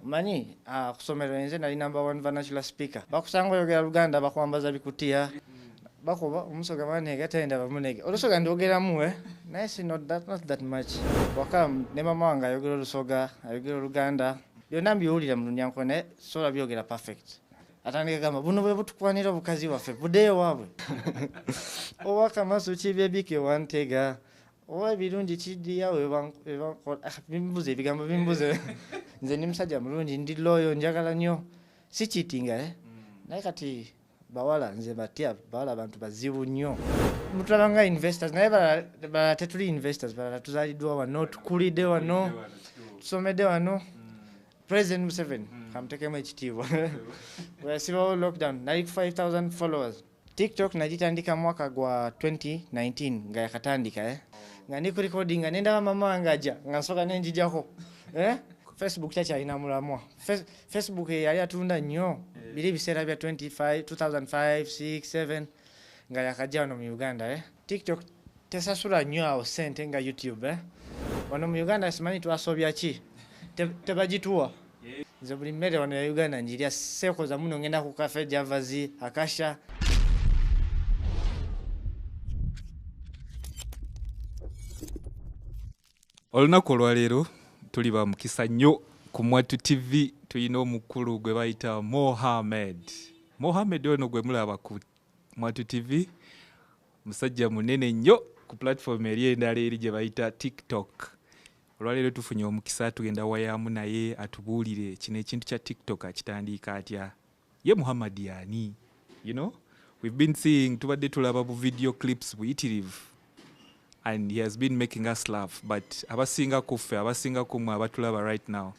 Omanyi ku ssomero nze nali number one vernacular speaker. Bakusanga oyogera Luganda, bakwambaza bikutiya, bakuba omusoga banega tenda bamunege. Olusoga ndwogeramu, naye si not that much. Waka ne mama wange ayogera Olusoga, ayogera Oluganda, byonna mbiwulira mu Lunyankole, naye sobola byogera perfect. Atandika gamba, "Buno bwe butukwanira obukazi bwaffe, buddeyo waabwe." Owa kamasu kibyebike wantega oba ebirungi kidiya. Bimbuze ebigambo, bimbuze. Nze ndi musajja mulungi, ndi loyal, njagala nnyo, si kitinga, eh? Naye kati bawala nze batya. Bawala bantu bazibu nnyo. Mutulaba nga investors, naye balala tetuli investors. Balala tuzaliddwa wano, tukulidde wano, tusomedde wano. President Museveni kamutekemu ekitiibwa. Bweyasibawo lockdown nali ku 5000 followers. TikTok nagitandika mwaka gwa 2019 nga yakatandika, eh? Nga ndi ku recording nga nendaba mama wange ajja, nga nsooka nenjijako, eh? Facebook takyalina mulamwa. Facebook yali atunda nnyo biri ebiseera bya 25 2005 6 7 nga yakajja wano mu Uganda, eh? TikTok tesasula nnyo awo sente nga YouTube, eh? Wano mu Uganda simanyi twasobya ki, tebagituwa. Nze buli mmere wano ya Uganda njirya, seekoza muno. Ngenda ku Cafe Javas, Akasha. Olunaku olwaleero tuli ba mukisa nnyo. Ku Mwatu TV tulina omukulu gwe bayita Mohamed. Mohamed ono gwe mulaba ku Mwatu TV musajja munene nnyo ku platform eri endala eri gye bayita TikTok. Olwaleero tufunye omukisa, tugenda wayamu naye atubuulire kino ekintu kya TikTok akitandika atya, ye Muhammad yani. We've been seeing, tubadde tulaba bu video clips buyitirivu and he has been making us laugh, but abasinga kuffe, abasinga kumwe abatulaba right now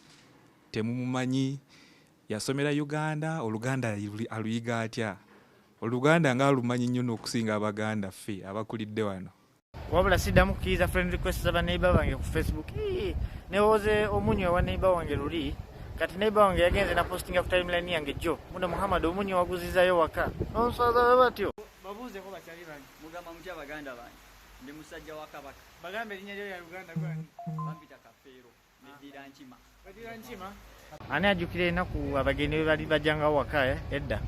temumumanyi. Yasomera Uganda, Oluganda aluyiga atya? Oluganda nga alumanyi nnyo n'okusinga Abaganda ffe abakulidde wano. Wabula siddamu kukkiriza friend request z'aba neighbor bange ku Facebook. Ii, newoze omunyo wa neighbor wange luli. Kati neighbor wange yagenze napostinga ku timeline yange jjo muno, "Muhammad, omunyo waguzizayo waka nonswaza." Batyo babuuzeko bakyali bange. Mugamba mutya baganda bange? Ndi musajja wa Kabaka. Bagambe erinnya lyo lya Luganda gwani? Bampita Kafeero, neddira Nkima. Badira Nkima. Ani ajjukira enaku abagenyi bwe bali bajjangawo waka, eh, edda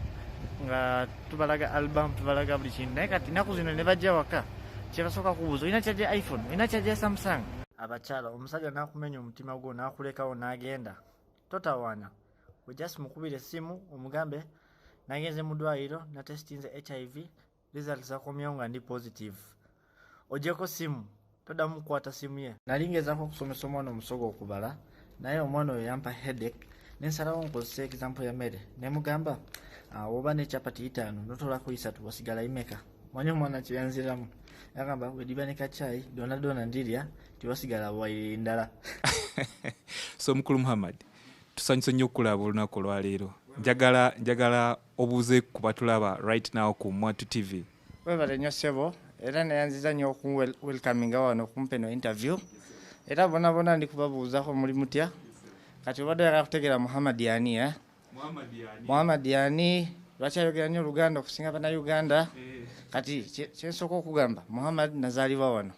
nga tubalaga album, tubalaga buli kintu? Naye kati ennaku zino ne bajja waka, kyebasooka kubuuza, "Olina charger iPhone? Olina charger Samsung?" Abakyala, omusajja n'akumenya omutima gwo n'akulekawo n'agenda, totawaana. We just mukubira essimu omugambe, "Nagenze mu ddwaliro, natestinze HIV, result zakomyewo nga ndi positive." Ogyeko simu, toddamu kukwata simu ye. Nali ngezaako okusomesa omwana Omusoga okubala, naye omwana oyo yampa headache. Nensalawo nkozesa example ya mmere. Nemugamba, "Ah, woba ne chapati 5 notolako 3, wasigala imeka?" Manyi omwana kyeyanziramu? Yagamba, "Wediba ne kacyayi dona dona ndirya, tiwasigala waire ndala." So mukulu Muhammad, tusanyuse nnyo okulaba olunaku olwaleero. Njagala obuuze ku batulaba right now ku Mwatu TV. Webale nnyo ssebo, era neyanziza nnyo okuwelcominga wano okumpa eno interview. Era bona bona ndi kubabuuzako, muli mutya? Kati obadde oyagala kutegeera Muhammad yani, eh? Muhammad yani, lwaki ayogera nnyo Oluganda okusinga Bannayuganda? Kati kyensooka okugamba, Muhammad nazaalibwa wano.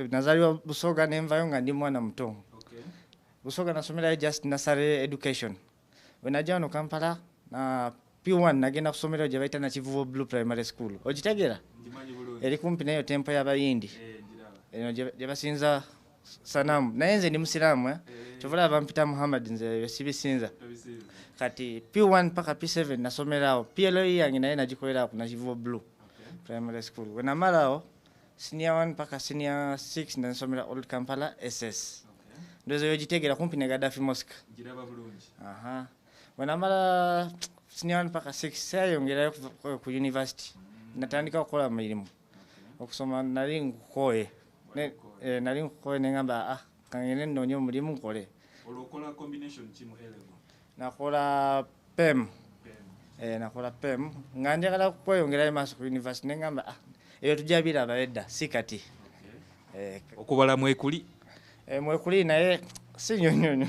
Nazaalibwa Busoga, nenvayo nga ndi mwana muto. Busoga nasomerayo just nursery education. Bwe najja wano Kampala na P1, nagenda ku ssomero gye bayita Nakivubo Blue Primary School. Ogitegeera? Eri kumpi neyo temple y'Abayindi eno gye basinza sanamu, naye nze ndi musiraamu, eh? Kyova olaba bampita Muhammad, nze ebyo sibisinza. Kati P1 paka P7 nasomerawo. PLE yange naye nagikolerawo ku Nakivubo Blue Primary School. Bwe namalawo senior 1 paka senior 6, nensomera Old Kampala SS. Ndowooza yogitegeera, kumpi ne Gaddafi Mosque. Aha. Bwe namala senior 1 paka 6, sayongerayo ku university, natandika okukola mirimu. Okusoma nali nkukooye. Nali nkukooye, neŋamba, "Ah, kangende nnoonye omulimu nkole." Olwokola combination ki mu A-level? Nakola PEM. Nakola PEM nga njagala kweyongerayo maaso ku university, neŋamba, "Ah, ebyo tujja biraba edda, si kati." Okubala mwekuli? Mwekuli, naye si nnyonnyonyo.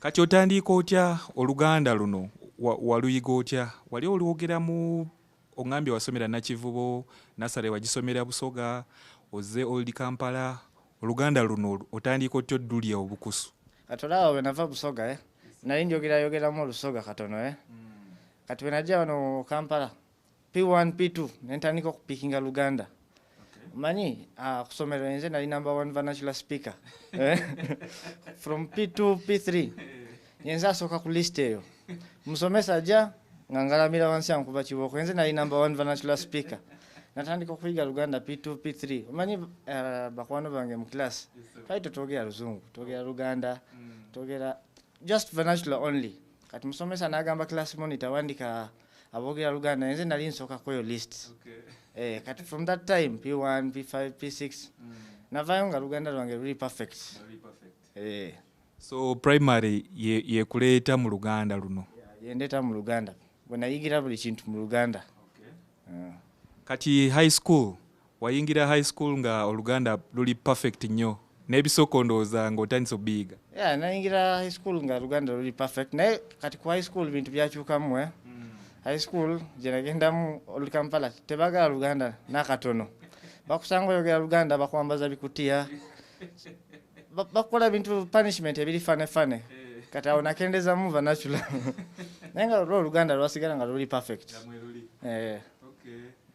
Kati otandika otya Oluganda luno? Waluyiga otya? Wali olwogeramu? Oŋŋambye wasomera Nakivubo, nursery wagisomera Busoga, ozze Old Kampala. Oluganda luno otandika otya oddulya obukusu? Kati olaba bwe nava Busoga, nali njogerayogeramu Olusoga katono. Kati bwe najja wano Kampala P1 P2 nentandika okupikinga Luganda. Manyi ku ssomero nze nali number one vernacular speaker. From P2 P3 nyenze asooka ku list eyo. Musomesa ajja nga ngalamira wansi ankuba kibooko, nze nali number one vernacular speaker. Natandika okuyiga Luganda P2 P3. Omanyi bakwano bange mu class twali tetwogera Luzungu, twogera Luganda, twogera just vernacular only. Kati musomesa n'agamba class monitor wandika aboogera Luganda, nze nali nsooka kweyo list. Kati from that time P1 P5 P6 navaayo nga Luganda lwange luli perfect. So primary yekuleeta mu Luganda luno? Yendeeta mu Luganda, bwe nayigira buli kintu mu Luganda. Kati high school, wayingira high school nga Oluganda luli perfect nnyo n'ebisoko ndowooza ng'otandise obiyiga? Yeah, nayingira high school nga Luganda luli perfect, naye kati ku high school bintu byakyukamu. High school gye nagendamu olu Kampala tebagala Luganda n'akatono. Bakusanga oyogera Luganda bakwambaza bikutiya, bakukola bintu punishment ebiri fane fane. Kati awo nakendezamu vernacular, naye nga olwo Oluganda lwasigala nga luli perfect.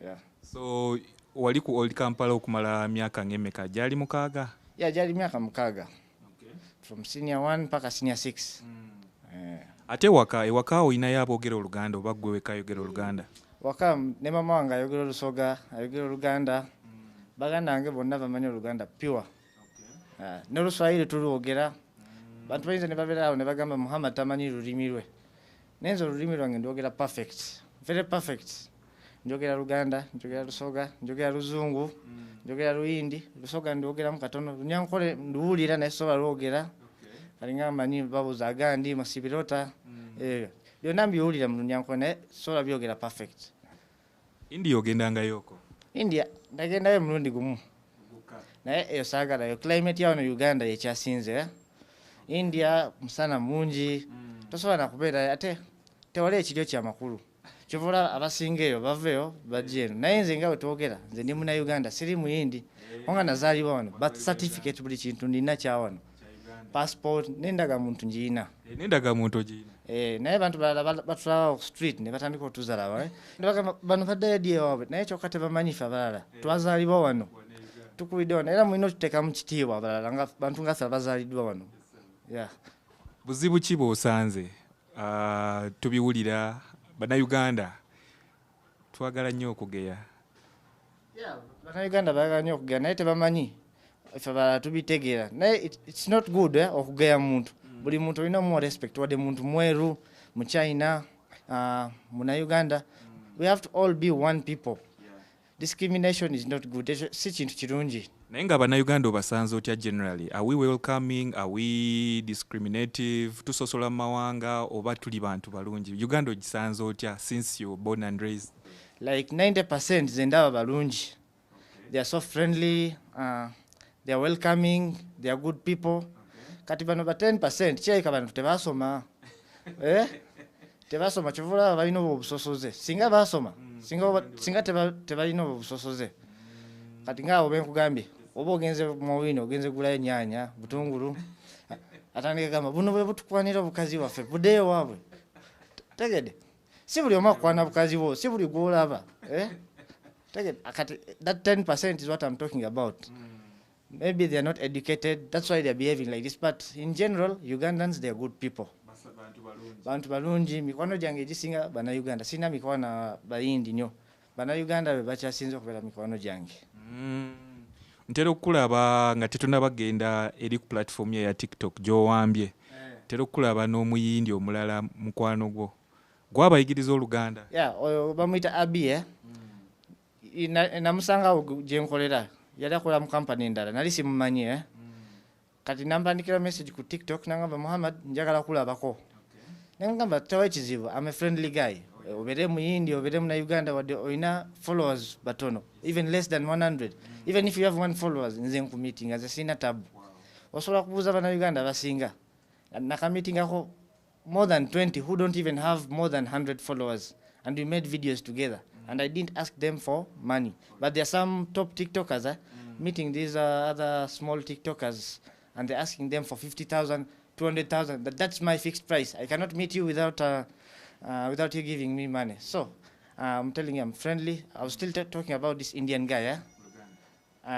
Yeah. So wali ku Old Kampala okumala myaka ng'emeka? Gyali 6? Yeah, gyali myaka 6. From senior 1 mpaka senior 6. Ate ewaka olinayo aboogera Oluganda oba ggwe weka ayogera Oluganda? Waka ne mama wange ayogera Olusoga, ayogera Oluganda. Baganda bange bonna bamanyi Oluganda pure. N'Oluswahili tulwogera. Bantu bayinza ne babeera awo ne bagamba Muhammad tamanyi lulimi lwe. Naye nze olulimi lwange ndwogera perfect, very perfect. Njogera Luganda, njogera Lusoga, njogera Luzungu, njogera Luyindi. Lusoga ndwogeramu katono, Lunyankole nduwulira naye sobola lwogera. Kalinga manyi babuuza agandi masibirota, byonna mbiwulira mu Lunyankole naye sobola byogera perfect. India ogendangayoko? India nagendayo mulundi gumu, naye eyo saagalayo. Climate ya wano Uganda yekyasinze. India musana mungi, tosobola nakubeera, ate tewali ekiryo kyamakulu. Kyova olaba abasinga eyo baveeyo bajja eno. Naye nze nga bwe twogera, nze ndi Munnayuganda, siri Muyindi, kubanga nazaalibwa wano. Birth certificate buli kintu ndina kya wano, passport n'endagamuntu ngiyina. N'endagamuntu ogiyina? Naye abantu balala batulaba ku street ne batandika otuzalaba. Ne bagamba bano baddayo ddi ewaabwe, naye kyokka tebamanyi ffe abalala twazaalibwa wano, tukulidde wano, era mulina otuteekamu kitiibwa abalala nga bantu nga ffe abazaaliddwa wano. Yeah. Buzibu ki bw'osanze? Tubiwulira Bannayuganda twagala nnyo okugeya. Yeah, Bannayuganda baagala nnyo okugeya naye tebamanyi ffe abalala tubitegeera. Naye it's not good okugeya muntu. Buli muntu olina omuwa respect, wadde muntu mweru, mu China, Munnayuganda. We have to all be one people. Discrimination is not good. Ekyo si kintu kirungi. Naye nga Bannayuganda obasanze otya generally? Are we welcoming? Are we discriminative? Tusosola mu mawanga oba tuli bantu balungi? Uganda ogisanze otya since you were born and raised? Like 90% nze ndaba balungi. They are so friendly, they are welcoming, they are good people. Kati bano ba 10% kirabika bano tebasoma. Tebasoma, kyova olaba balina obwo obusosoze. Singa basoma, singa tebalina obwo obusosoze. Kati ng'abo be nkugambye, oba ogenze mu wino, ogenze gulayo ennyaanya, butungulu, atandika gamba buno bwe butukwanira obukazi bwaffe, buddeyo waabwe. Tegedde, si buli omu akwana bukazi bwo, si buli gw'olaba. Tegedde, kati that 10% is what I'm talking about. Maybe they are not educated, that's why they are behaving like this. But in general, Ugandans, they are good people. Bantu balungi, mikwano gyange egisinga Bannayuganda, sirina mikwano Bayindi nnyo. Bannayuganda be bakyasinze okubeera mikwano gyange. Ntera okukulaba nga tetunnabagenda eri ku platform ye ya TikTok gy'owambye. Ntera okukulaba n'omuyindi omulala mukwano gwo. Gwabayigiriza Oluganda? Yeah, oyo bamuyita Abi, Namusanga awo gye nkolera. Yali akola mu kampani endala, nali simumanyi. Kati nampandikira message ku TikTok nangamba Muhammad njagala kulabako. Nangamba tewali kizibu, I'm a friendly guy. Obeere Muyindi, obeere Munnayuganda, wadde olina followers batono, even less than 100. Even if you have one followers, nze nkumeetinga, nze sirina tabu. Osobola kubuuza Bannayuganda abasinga. Nakameetingako more than 20 who don't even have more than 100 followers. And we made videos together. And I didn't ask them for money. But there are some top TikTokers meeting these other small TikTokers, and they're asking them for 50,000. 200,000. That's my fixed price. I cannot meet you without you giving me money. So I'm telling you, I'm friendly. I was still talking about this Indian guy, eh?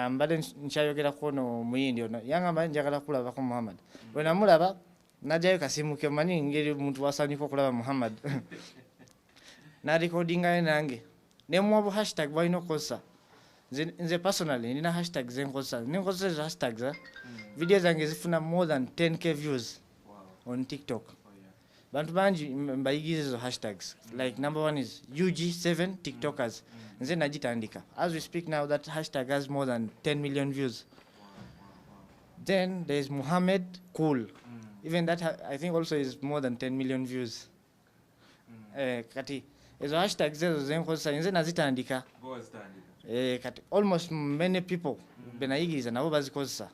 Mbadde nkyayogerako no muyindi ono, yangamba njagala kulabako Muhammad. Bwe namulaba, najjayo kasimu ke, manyi ngeri omuntu wasanyuka okulaba Muhammad, narekodingayo nange, nemuwa bu hashtag bwalina okukozesa. Nze personally nina hashtag zenkozesa, nenkozesa ezo hashtags, eh? Video zange zifuna more than 10K views on TikTok. Bantu bangi mbayigiriza ezo hashtags. Like number one is UG7 TikTokers. Nze nagitandika. As we speak now, that hashtag has more than 10 million views. Then there's Muhammad Cool. Even that I think also is more than 10 million views. Kati ezo hashtags ezo zenkozesa, nze nazitandika. Kati almost many people benayigiriza nabo bazikozesa.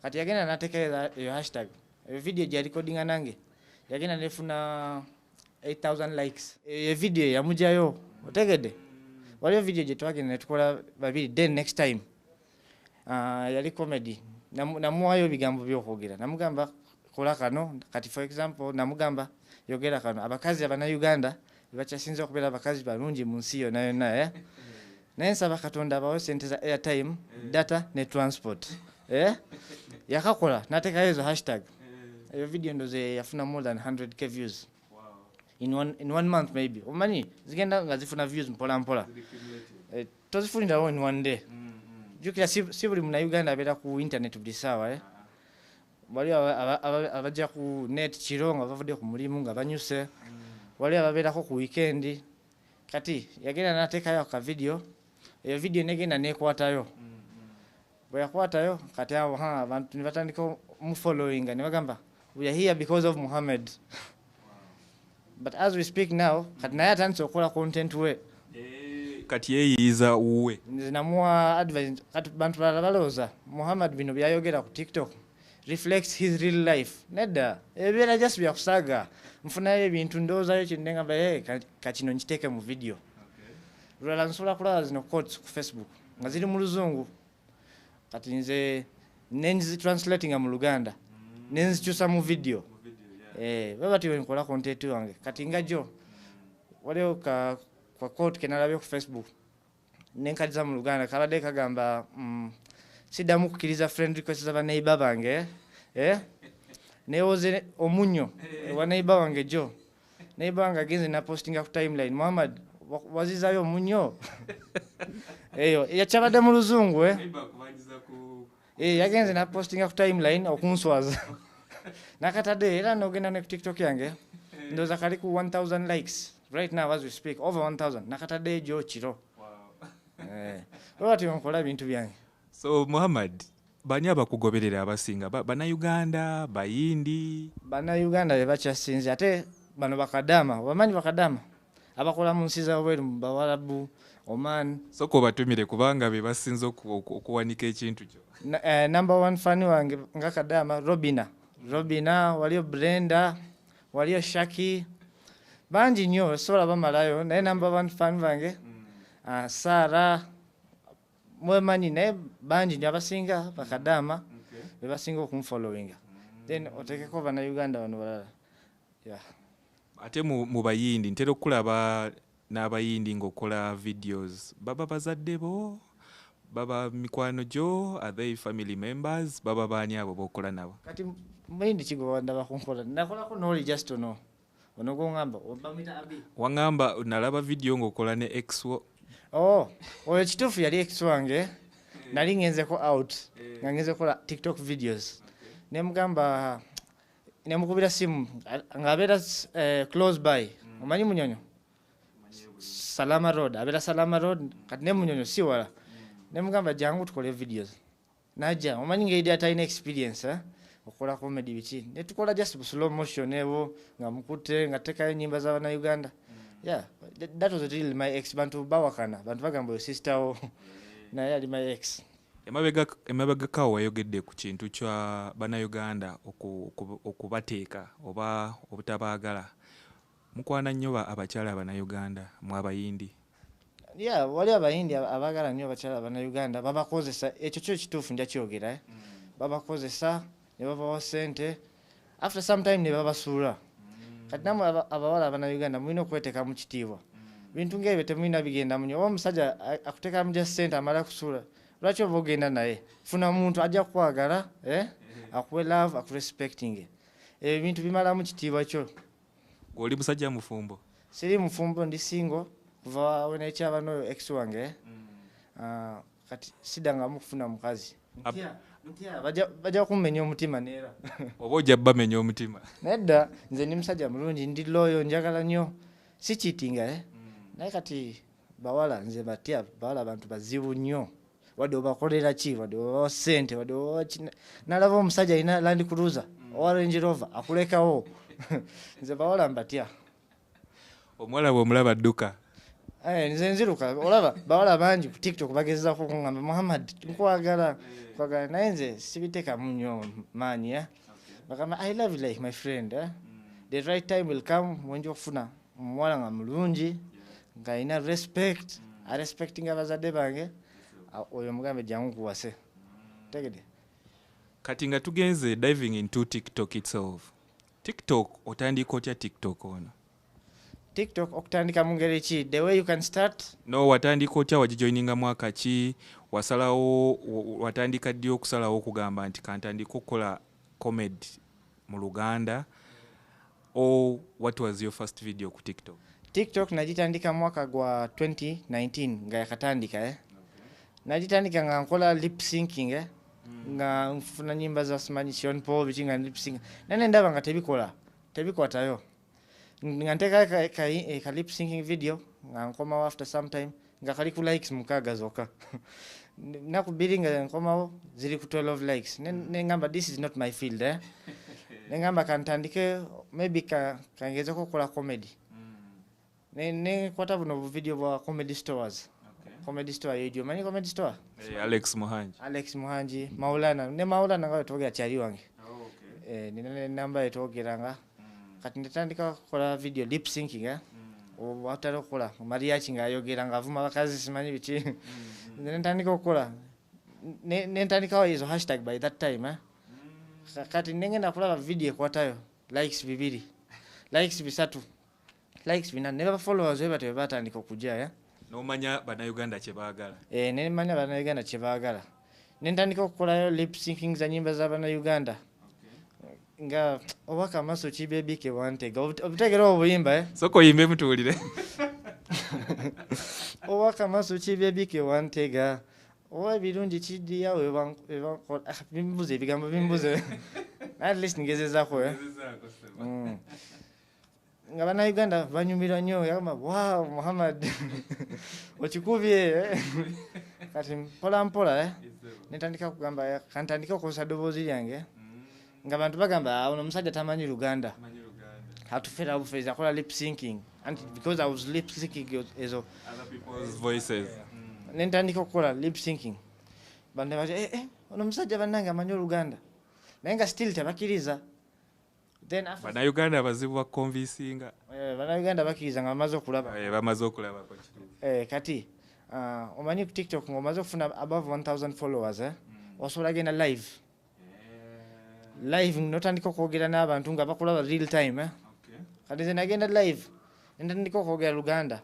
Kati yagenda natekereza eyo hashtag, eyo video gye recordinga nange yagenda nefuna 8000 likes. Eyo video yamujayo, otegedde? Waliyo video gye twagenda netukola babiri. Then next time, yali comedy. Namuwayo ebigambo byokwogera, namugamba kola kano. Kati for example namugamba yogera kano: abakazi abannayuganda bakyasinze okubeera abakazi balungi mu nsi yonna yonna, eh? Naye nsaba Katonda abawe sente za airtime, data ne transport, eh? Yakakola nateekayo ezo hashtag. Eyo video ndoze yafuna more than 100K views in one month maybe. Omanyi zigenda nga zifuna views mpola mpola, tozifunirawo in one day. Jjukira si buli munauganda abeera ku internet buli ssaawa, eh? Waliwo abajja ku net kiro nga bavudde ku mulimu nga banyuse, waliwo ababeerako ku weekend. Kati yagenda n'ateekayo ka video, eyo video negenda nekwatayo. Bwe yakwatayo, kati awo ha abantu ne batandika mufollowinga, ne bagamba we are here because of Muhammad. But as we speak now, kati naye atandise okukola content we. Kati yeeyiiza wuwe. Nze namuwa advice. Kati bantu balala balowooza Muhammad bino byayogera ku TikTok reflects his real life. Nedda, ebibeera just byakusaaga. Nfunayo ebintu, ndowoozayo kinengamba, hey, kakino nkiteeke mu video. Lulala nsobola kulaba zino quotes ku Facebook nga ziri mu Luzungu, kati nze nenzitranslatinga mu Luganda, nenzikyusa mu video. Bwe batyo nkola content wange. Kati nga jjo waliwo ka quote ke nalabye ku Facebook, nenkaliza mu Luganda, kabadde kagamba, siddamu kukkiriza friend request za baneighbor bange, eh? Newoze omunnyo wa neighbor wange. Jjo neighbor wange agenze napostinga ku timeline, "Muhammad, wazizayo omunnyo?" Eyo yakyabadde mu Luzungu, eh? Yagenze napostinga ku timeline okunswaza. Nakatadde era nogenda ne ku TikTok yange, ndowooza kali ku 1000 likes right now as we speak, over 1000. Nakatadde ejo kiro. Bwe batyo nkola ebintu byange. So Muhammad, bani abakugoberera abasinga? Bannayuganda, bayindi? Bannayuganda be bakyasinze, ate bano bakadaama. Obamanyi bakadaama abakola mu nsi zabweru, mu Bawarabu, Oman. Soka obatumire kubanga be basinze okuwanika ekintu kyo. Number one fan wange nga kadaama Robina, Robina, waliyo Brenda, waliyo Shaki, bangi nnyo sobola bamalayo, naye number one fan bange, Sara mwemanyi, naye bangi nnyo. Abasinga bakadaama be basinga okunfollowinga, then otekeko bannayuganda bano balala, yeah. Ate mu bayindi, ntera okulaba n'abayindi ng'okola videos. Baba bazadde bo, baba mikwano gyo, are they family members? Baba baani abo b'okola nabo? Kati muyindi kigoba ndaba kunkola, nakolako nooli just ono ono gwoŋŋamba, bamwita Abi. Waŋŋamba nalaba video ng'okola ne ex wo. Oh, oyo kituufu yali ex wange. Nali ngenzeko out nga ngenze kukola TikTok videos, nemugamba, nemukubira simu ng'abeera close by. Omanyi Munyonyo, Salama Road, abeera Salama Road, kati ne Munyonyo si wala. Nemugamba jangu tukole videos, najja. Omanyi ngeri atalina experience, eh? Okukola comedy biki, netukola just slow motion ewo nga mukutte nga tekayo enyimba z'abannayuganda. Yeah, that was really my ex. Bantu bawakana, bantu bagamba oyo sister wo, naye ali my ex. Emabegakawo wayogedde ku kintu kya bannayuganda okubateeka oba obutabaagala. Mukwana nnyo abakyala abannayuganda mu abayindi? Yeah, wali abayindi abaagala nnyo abakyala abannayuganda, babakozesa. Ekyo kyo kituufu, nja kyogera, eh? Babakozesa ne babawa sente. After some time ne babasuula. Kati namwe abawala Abannayuganda mulina okweteeka mu kitiibwa. Bintu ng'ebyo temulina bigenda munyo. Oba omusajja akuteekamu just sente amala kusuula, lwaki oba ogenda naye? Funa muntu ajja kukwagala, eh? Akuwe love, akurespecting. Ebyo bintu bimalamu kitiibwa kyo. Gwe oli musajja mufumbo? Siri mufumbo, ndi single kuva we nekyaba n'oyo ex wange. Eh? Kati siddangamu kufuna mukazi. Ntya bajja kummenya omutima neera. Oba ojja bamenya omutima? Nedda, nze ndi musajja mulungi, ndi loyal, njagala nnyo, si cheatinga, eh? Naye kati bawala nze batya, bawala bantu bazibu nnyo. Wadde obakolera ki, wadde obawa ssente, wadde obawa ki, nalaba omusajja alina Land Cruiser owa Range Rover akulekawo. Nze bawala mbatya. Omuwala bw'omulaba dduka. Eh, nze nziruka. Olaba bawala bangi ku TikTok bagezaako okuŋŋamba, "Muhammad, nkwagala, nkwagala," naye nze sibiteekamu nnyo maanyi, eh? Bagamba, "I love you like my friend," eh? The right time will come wenja okufuna omuwala nga mulungi, ng'alina respect, arespectinga abazadde bange, oyo mugambe jangu nkuwase. Tegedde? Kati nga tugenze diving into TikTok itself, TikTok otandika otya TikTok ono? TikTok okutandika mu ngeri ki? The way you can start? No, watandika otya? Wagijoininga mwaka ki? Wasalawo watandika ddi okusalawo okugamba nti kantandika okukola comedy mu Luganda, or what was your first video ku TikTok? TikTok nagitandika mwaka gwa 2019 nga yakatandika, eh? Nagitandika nga nkola lip syncing, eh? Nga nfuna nyimba za simanyi Sean Paul biki nga lip sync, naye nendaba nga tebikola, tebikwatayo, nga nteekayo ka lip syncing video nga nkomawo after some time nga kali ku likes 6 zokka. Naku 2 nga nkomawo ziri ku 12 likes. Nengamba this is not my field, eh? Nengamba kantandike maybe kangezeko okukola comedy. Nenkwata buno bu video bwa comedy stores. Comedy store yejo, manyi comedy store? Hey, Alex Muhangi. Alex Muhangi, Maulana, ne Maulana nga twogera kyali wange. Eh, nina namba yetwogeranga. Kati netandika kukola video lip syncing, eh? Watera okukola mariachi ng'ayogera ng'avuma abakazi simanyi biki. Nentandika okukola nentandikawo ezo hashtag by that time, eh? Kati nengenda kulaba video ekwatayo likes 2, likes 3, likes 4, ne ba followers we batyo batandika okujja, eh? N'omanya Bannayuganda kye baagala. Eh, nemanya Bannayuganda kye baagala. Nentandika okukolayo lip syncing za nyimba za Bannayuganda. Nga owaka amaso ki baby ke wantega. Obutegera obuyimba, eh? Sooka oyimbe mutuwulire. Owaka amaso ki baby ke wantega. Owa ebirungi kiddiya bimbuze ebigambo bimbuze. At least ngezezaako, eh? Nga Bannayuganda banyumirwa nnyo, yagamba wow Muhammad okikubye, eh? Kati mpola mpola, eh? Nentandika kugamba kantandike okukozesa ddoboozi lyange. Nga abantu bagamba, "Ah, ono omusajja tamanyi Luganda, atufera bufezi, akola lip syncing," anti because I was lip syncing ezo other people's voices. Nentandika okukola lip syncing, bantu bati, "Eh, eh, ono omusajja bannange amanyi Oluganda," naye nga still tebakkiriza. Then after Bannayuganda bazibu bakonvinsinga. Eh, Bannayuganda bakkiriza nga bamaze okulaba. Eh, bamaze okulabako kituufu. Eh, kati omanyi ku TikTok ng'omaze okufuna above 1000 followers, eh? Osobola genda live live notandika okwogera n'abantu nga bakulaba real time, eh? Kati nze nagenda live nentandika okwogera Luganda,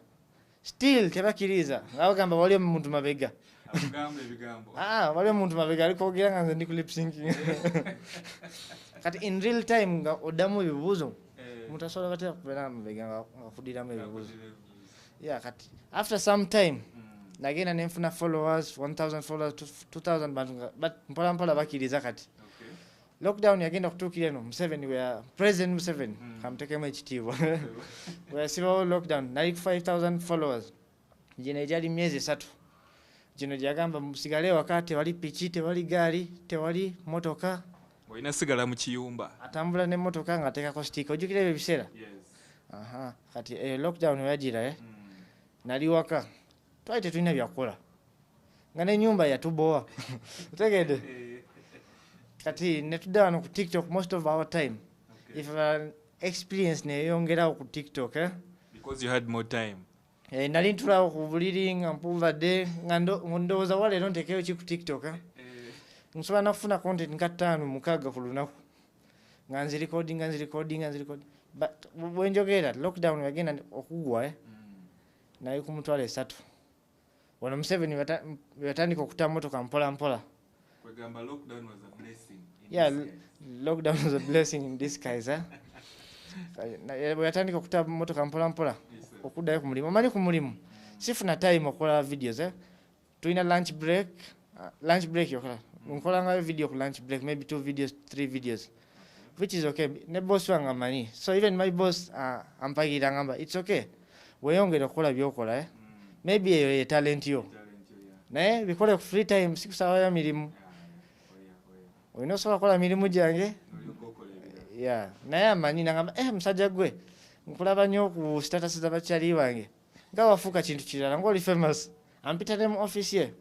still tebakkiriza nga bagamba wali omuntu mabega. Akugamba ebigambo. Ah, wali omuntu mabega ali kwogera nga nze ndi ku lip syncing. Kati in real time nga oddamu ebibuuzo, omuntu asobola batera kubeera mabega nga akuddiramu ebibuuzo. Yeah, kati after some time nagenda nenfuna followers 1000 followers, 2000, bantu nga mpola mpola bakkiriza. Kati lockdown yagenda kutuukira eno, Museveni wea President Museveni kamutekemu ekitiibwa, weyasibawo lockdown nali ku 5000 followers. Gino egyali myezi 3 gino gyagamba musigale ewaka, tewali piki, tewali gaali, tewali motoka. Olina sigala mu kiyumba. Atambula n'emmotoka ng'ateekako sticker, ojjukira ebyo ebiseera? Aha, kati lockdown weyagira, eh? Nali waka, twali tetulina byakukola nga n'ennyumba yatubowa, otegedde? Kati netudda wano ku TikTok most of our time. If experience neyongerawo ku TikTok, eh? Because you had more time. Eh, nali ntulawo ku buliri nga mpunvadde nga ndowooza wa leero ntekeyo ki ku TikTok, eh? Nsobola nakufuna content nka 5 6 ku lunaku. Nga nzirecordinga, nzirecordinga, nzirecordinga. But bwenjogera lockdown yagenda okugwa, naye ku 30,000. Wano Museveni yatandika okuta motoka mpola mpola. Kwegamba lockdown was a blessing in Yeah, disguise. Lockdown was a blessing in disguise, eh? Bwe yatandika okuta motoka mpola mpola okuddayo ku mulimu, omanyi ku mulimu sifuna time okukola videos, eh? Tulina lunch break, lunch break yokola nkolangayo video ku lunch break, maybe two videos, three videos, which is okay. Ne boss wange amanyi, so even my boss ampagira, ngamba it's okay, weeyongere okukola byokola, eh? Maybe eyo ye talent yo. Talent yo, yeah. Naye bikole ku free time, si kusaawa ya mirimu. Olina osobola kukola mirimu gyange. Olyoka okola ebirala. Yeah, naye amanyi, nagamba, eh, musajja gwe nkulaba nnyo ku status z'abakyali bange nga wafuuka kintu kirala, ngaoli famous. Ampita ne mu office ye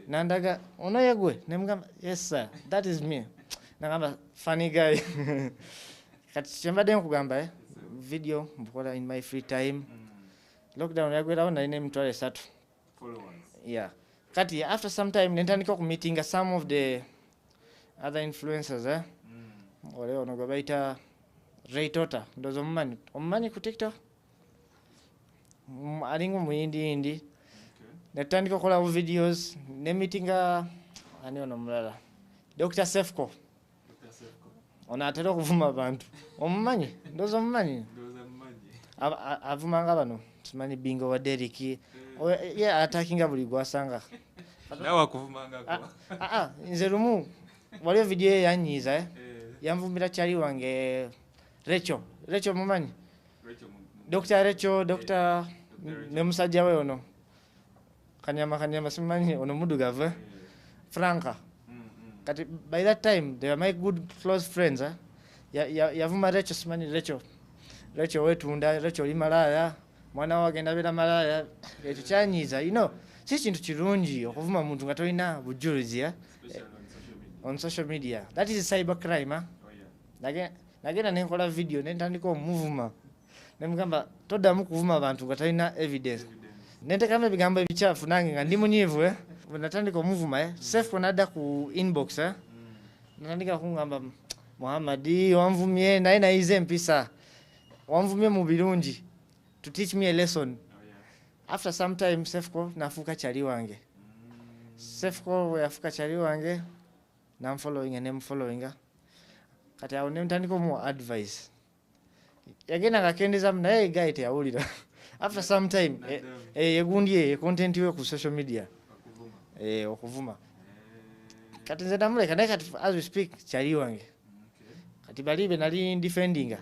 nandaga, ono ye gwe? Nemugamba, yes sir, that is me. Nagamba, funny guy. Kati kyembadde nkugamba, eh, video mbukola in my free time. Lockdown yagwerawo nalina 30,000 Followers. Yeah, kati after some time nentandika okumeetinga some of the other influencers, eh? Ole ono gwe bayita Ray Tota, ndowooza omumanyi, omumanyi ku TikTok. Alinga omuyindiyindi. Netutandika okukola bu videos ne meetinga ani ono omulala, Dr Sefco. Dr. Sefco. Ono atera okuvuma abantu, omumanyi? Ndowooza omumanyi. Ndowooza mumanyi. Avumanga bano, simanyi Bingo wa Derek. Ye atakinga buli gwasanga. Naawe akuvumangako? Ah, ah, nze lumu waliwo video ye yanyiiza, eh? Eh, Yanvumira kyali wange Recho. Recho mumanyi? Rachel Dr Recho, Dr Dr. Rachel. Ne musajja we ono kanyama kanyama, simanyi ono muddugavu, eh? Franka. Kati by that time they were my good close friends, eh? Yavuma Recho, simanyi Recho, Recho wetunda, Recho oli malaaya, mwana we agenda beera malaaya. Ekyo kyanyiiza, si kintu kirungi okuvuma muntu nga tolina bujulizi, eh? Especially on social media. On social media, that is cyber crime, eh? Oh, yeah. Nagenda nenkola video nentandika omuvuma, nemugamba toddamu kuvuma abantu nga talina evidence. Evidence. Nentekamu ebigambo ebikyafu nange nga ndi munyiivu, eh? Bwe natandika omuvuma, eh? Sefco nadda ku inbox, eh? Natandika kungamba, Muhammadi wanvumye, naye nayize empisa, wanvumye mu birungi to teach me a lesson. Oh, yeah. After some time Sefco nafuuka kyali wange. Sefco bwe yafuuka kyali wange, namfollowinga, nemufollowinga. Kati awo nemutandika omuwa advice, yagenda nga akendezamu, naye guy teyawulira. After some time, Naddamu. yegundi ye content we ku social media. Okuvuma. Okuvuma. Kati nze namuleka, naye kati as we speak kyali wange. Kati bali be nali defendinga,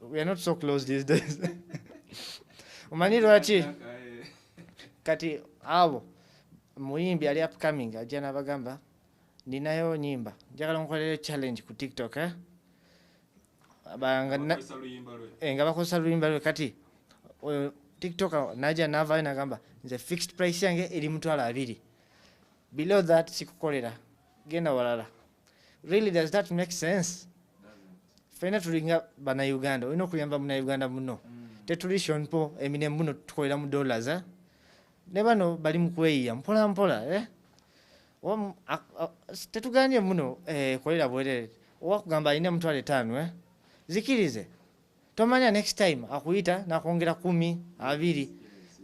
we are not so close these days. Omanyi lwaki? Kati abo muyimbi ali upcoming ajja n'abagamba, ninayo nyimba, njagala nkolere challenge ku TikTok, eh? Bakozesa luyimba lwe. Nga bakozesa luyimba lwe. Kati oyo TikTok najja navayo nagamba, nze fixed price yange eri 20,000, below that sikukolera, genda walala. Really, does that make sense? Ffenna tulinga bannayuganda, olina okuyamba munnayuganda muno. Tetuli Sean Paul, Eminem muno tukolera mu dollars, eh? Ne bano bali mu kweyiya mpola mpola, eh? Oba tetuganye muno, eh, kolera bwerere. Owa kugamba alina 50,000, eh? Zikirize, tomanya next time akuyita nakwongera 10, 20.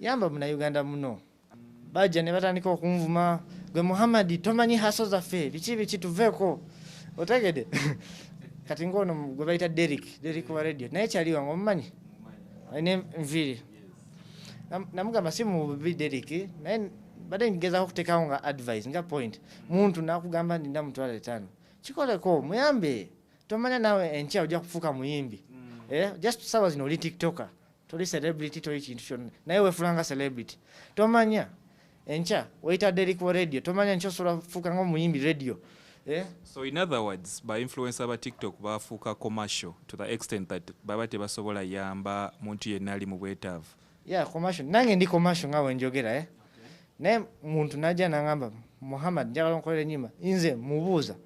Yamba munnayuganda muno. Bajja ne batandika okunvuma, gwe Muhammad tomanyi hustle zaffe, biki biki, tuveeko, otegedde? Kati ngaono gwe bayita Derek, Derek wa radio, naye kyali wange, omumanyi, alina enviiri. Namugamba si mububi Derek, naye badde ngezaako okuteekawo nga advice, nga point. Muntu nakugamba nina 50,000, kikoleko, muyambe, tomanya naawe enkya ojja kufuuka muyimbi. Eh, just sawa zino oli TikToker, toli celebrity, toli kintu kyonna, naye weefula nga celebrity. Tomanya enkya weyita Derek wa radio, tomanya enkya osobola kufuuka nga omuyimbi radio, eh? So in other words, ba influencer ba TikTok bafuuka commercial to the extent that baba tebasobola yamba muntu yenna ali mu bwetaavu. Yeah, commercial. Nange ndi commercial nga wenjogera, eh? Naye muntu najja nangamba, Muhammad, njagala nkolere enyimba, nze mubuuza,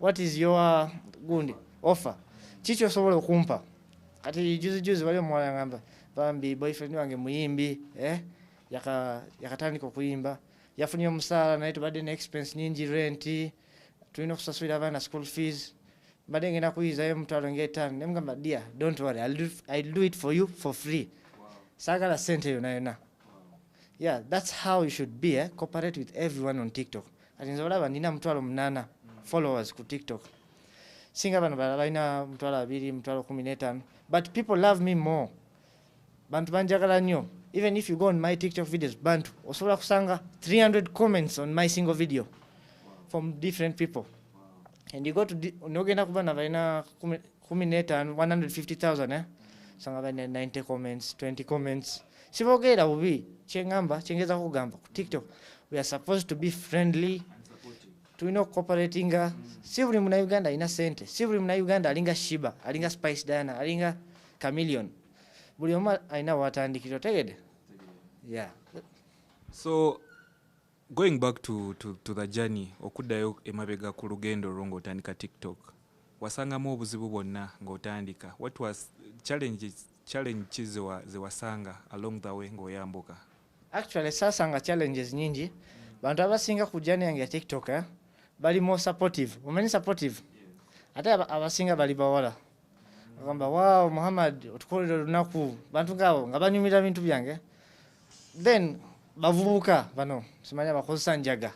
what is your gundi offer, kiki osobola okumpa? Kati juzi juzi wali omuwala ngamba, bambi boyfriend wange muyimbi, eh? Yakatandika okuyimba, yafunye omusaala, naye tubadde ne expense nyingi, rent tulina okusasulira abaana school fees. Mbadde ngenda kuyizayo 50,000. Ne mugamba, dear, don't worry, I'll do it for you for free. Saagala ssente yonna yonna. Yeah, that's how you should be, eh? Cooperate with everyone on TikTok. Kati nze olaba nina 8,000 followers ku TikTok. Singa bano balala balina 20,000, 15,000. But people love me more. Bantu banjagala nnyo. Even if you go on my TikTok videos, bantu osobola kusanga 300 comments on my single video from different people. And you go to nogenda kuba na balina 15, 150,000, eh? Sanga balina 90 comments, 20 comments. Sibogeera bubi, kyengamba, kyengeza kugamba ku TikTok, we are supposed to be friendly. Tulina okucooperatinga. Si buli Munnayuganda alina ssente, si buli Munnayuganda alinga Shiba, alinga Spice Diana, alinga Chameleon. Buli omu alina watandikira, otegedde? Yeah. So going back to the journey, okuddayo emabega ku lugendo lwo ng'otandika TikTok, wasangamu obuzibu bwonna ng'otandika? What was challenges, challenge ki ze wasanga along the way ng'oyambuka? Actually saasanga challenges nyingi. Bantu abasinga ku journey yange ya TikTok, eh, bali more supportive. Omanyi supportive? Ate abasinga bali bawala. Bagamba, wow, Muhammad, otukolera olunaku. Bantu ngaabo nga banyumira bintu byange. Then bavubuka bano simanyi abakozesa njaga,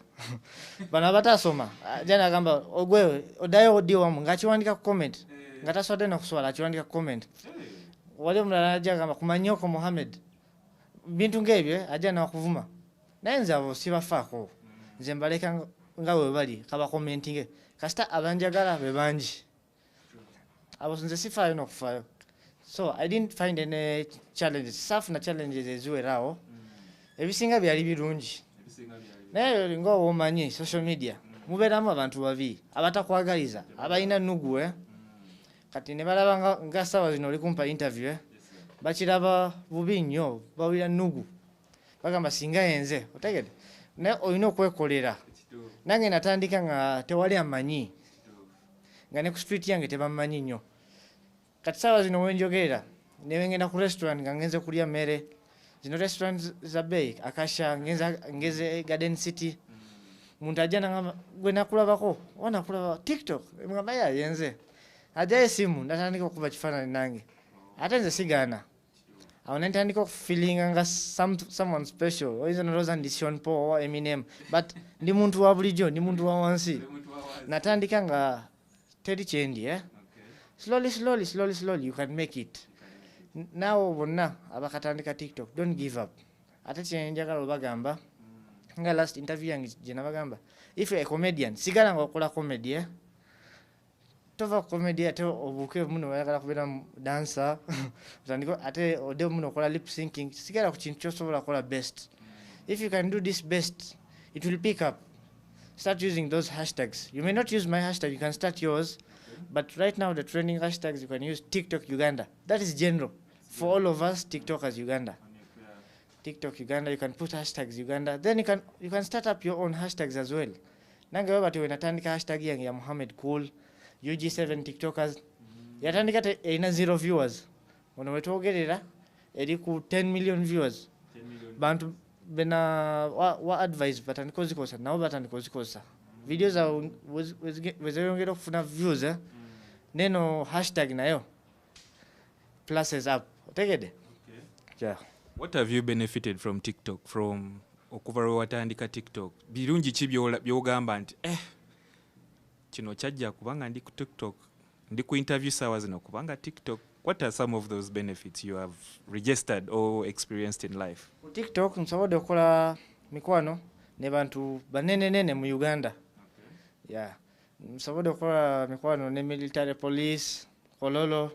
bano abatasoma, jana agamba ogwe oddayo oddi wamu ng'akiwandika ku comment, nga taswadde nokuswala, akiwandika ku comment. Wali omulala ajja agamba kumanyoko Muhammad, bintu ng'ebyo, eh, ajja nakuvuma. Naye nze abo sibafaako, nze mbaleka nga bwe bali, kabakomentinge, kasita abanjagala be bangi. Abo nze sifaayo n'okufaayo. So I didn't find any challenges, saafuna challenges eziweraawo. Ebisinga byali birungi. Naye nga omanyi social media mubeeramu abantu babi abatakwagaliza, abalina nugu, eh? Kati ne balaba nga ssaawa zino oli kumpa interview, eh? Bakiraba bubi nnyo, bawulira nugu, bagamba singa yenze, otegedde? Naye olina okwekolera. Nange natandika nga tewali amanyi, nga ne ku street yange tebammanyi nnyo. Kati saawa zino wenjogerera, newengenda ku restaurant nga ngenze kulya mmere, zino restaurant za bbeeyi, Akasha, ngeze Garden City, muntu ajja nangamba, gwe nakulabako oba nakulaba TikTok? Ngamba ya yenze. Ajjayo esimu natandika okuba kifaananyi nange, ate nze sigaana. Awo nentandika okufeelinga nga someone special. Oyinza nolowooza ndi Sean Paul oba Eminem, but ndi muntu wa bulijjo, ndi muntu wa wansi. Natandika nga teri kyendi, eh? Slowly, slowly, slowly, slowly you can make it. Naawe bonna abakatandika TikTok, don't give up. Ate kyenjagala obagamba, nga last interview yange gye nabagamba, if you're a comedian, sigala nga okola comedy, eh? Tova ku comedy ate obuuke muno oyagala kubeera dancer, otandike ate odde muno okola lip syncing. Sigala ku kintu kyosobola kukola best. If you can do this best, it will pick up. Start using those hashtags. You may not use my hashtag, you can start yours, but right now the trending hashtags, you can use TikTok Uganda. That is general for all of us TikTokers. Uganda, TikTok Uganda. You can put hashtags Uganda, then you can start up your own hashtags as well. Nange bwe batyo wenatandika hashtag yange ya Muhammad Cool UG7 TikTokers. Yatandika erina zero viewers. Ono wetwogerera eri ku 10 million viewers. Bantu bena wa advice batandika ozikozesa, nabo batandika ozikozesa. Video zaabwe wezeyongera okufuna views, eh? Neno hashtag nayo pluses up, otegedde? Yeah. What have you benefited from TikTok, from okuva lwe watandika TikTok? Birungi ki by'ogamba nti, eh, kino kyajja kubanga ndi ku TikTok, ndi ku interview saawa zino kubanga TikTok? What are some of those benefits you have registered or experienced in life? Ku TikTok nsobodde okukola mikwano ne bantu banenenene mu Uganda. Yeah. Nsobodde okukola mikwano ne military police, Kololo,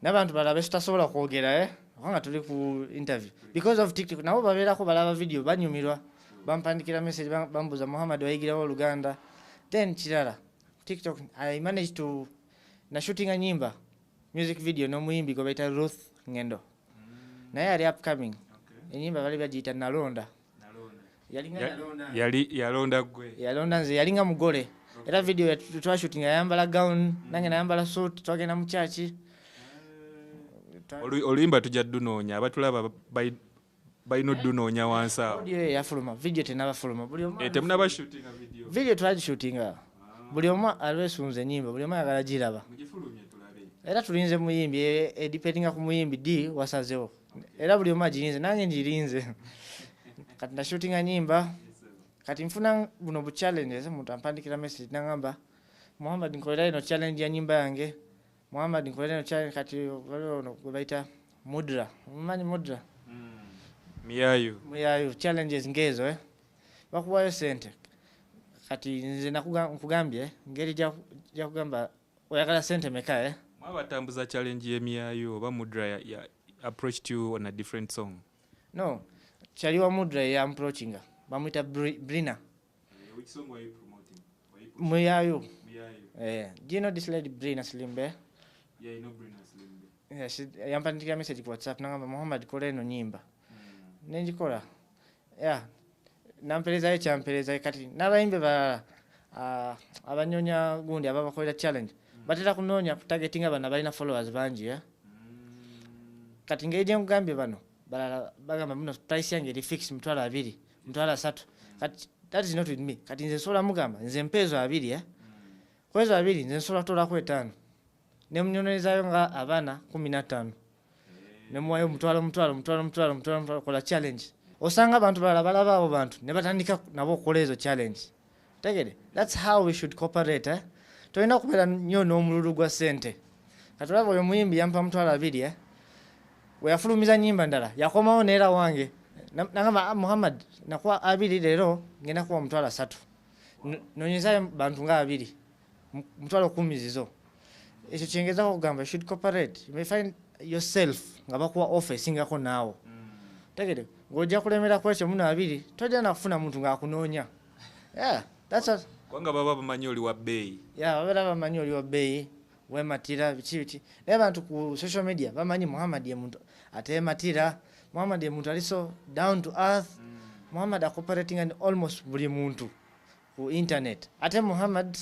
n'abantu balala betutasobola kwogera, eh? Kubanga tuli ku interview. Because of TikTok nabo babeerako balaba video, banyumirwa, bampandikira message, bambuuza Muhammad wayigirawo Oluganda. Then kirala, TikTok I managed to nashootinga nyimba, music video, n'omuyimbi gwe bayita Ruth Ngendo, naye ali upcoming. Enyimba bali bagiyita Nalonda. Yalinga nalonda. Yali yalonda gwe? Yalonda nze, yalinga mugole. Era video twashootinga yayambala gown, nange nayambala suit, twagenda mu church. Oluyimba tujja ddunoonya, abatulaba balina oddunoonya wansi awo. Audio ye yafuluma, video tenabafuluma. Buli omu Eh, temunaba shootinga video? Video twagishootinga. Buli omu alwesunze ennyimba, buli omu ayagala giraba. Era tulinze muyimbi, edependinga ku muyimbi d wasazewo. Era buli omu agirinze, nange ngirinze. Kati nashootinga nyimba, kati nfuna buno bu challenges, omuntu ampandikira message nangamba Muhammad nkolera eno challenge ya nyimba yange. Muhammad nkolera eno challenge. Kati waliwo ono gwe bayita Mudra. Omumanyi Mudra? Miyayu. Muyayu, challenges ngezo eh. Bakuwayo sente. Kati nze nkugambye ngeri gyakugamba oyagala sente meka eh? Mwabatambuza challenge y'emiyayu oba Mudra ya approached you on a different song? No, kyali wa Mudra ya approachinga. Bamuyita Brina. Which song were you promoting? Muyayu. Miyayu. Eh, do you know this lady Brina Slimbe? Yeah, you know Brina Slimbe. Yeah, she yampandikira message ku WhatsApp nangamba Muhammad kola eno nyimba. Nenjikola. Yeah. Namperezayo kyamperezayo. Kati n'abayimbi balala abanyonya gundi ababakolera challenge batera kunoonya kutargetinga bano abalina followers bangi eh? Kati ngeri gye nkugambye bano balala bagamba muno price yange eri fixed 20,000, 30,000. Kati that is not with me. Kati nze nsobola mugamba nze mpeezo 2 eh? Kwezo 2 nze nsobola kutolako 5 ne munyonerezayo nga abaana 15 ne muwayo mutwalo mutwalo mutwalo mutwalo mutwalo mutwalo kola challenge. Osanga abantu balala balaba abo bantu ne batandika nabo okukola ezo challenge. Tegere, that's how we should cooperate eh? Tolina kubeera nnyo n'omululu gwa ssente. Kati olaba oyo muyimbi yampa 20,000 eh? Bwe yafulumiza nnyimba ndala yakomawo neera wange nagamba Muhammad nakuwa 2 leero ngenda kuwa 30,000. Nonyezayo bantu nga 2 10,000 zizo. Ekyo kyengezaako okugamba, you should cooperate. You may find yourself nga bakuwa offer esingako naawo. Tegere, ng'ojja kulemera ku ekyo muno 2 tojja na kufuna muntu ng'akunoonya. Yeah, that's what. Kubanga baba bamanyi oli wa bbeeyi. Yeah, babeera bamanyi oli wa bbeeyi, weematira biki biki. Naye abantu ku social media bamanyi Muhammad ye muntu ateematira, Muhammad ye muntu ali so down to earth. Muhammad acooperating and almost buli muntu ku internet. Ate Muhammad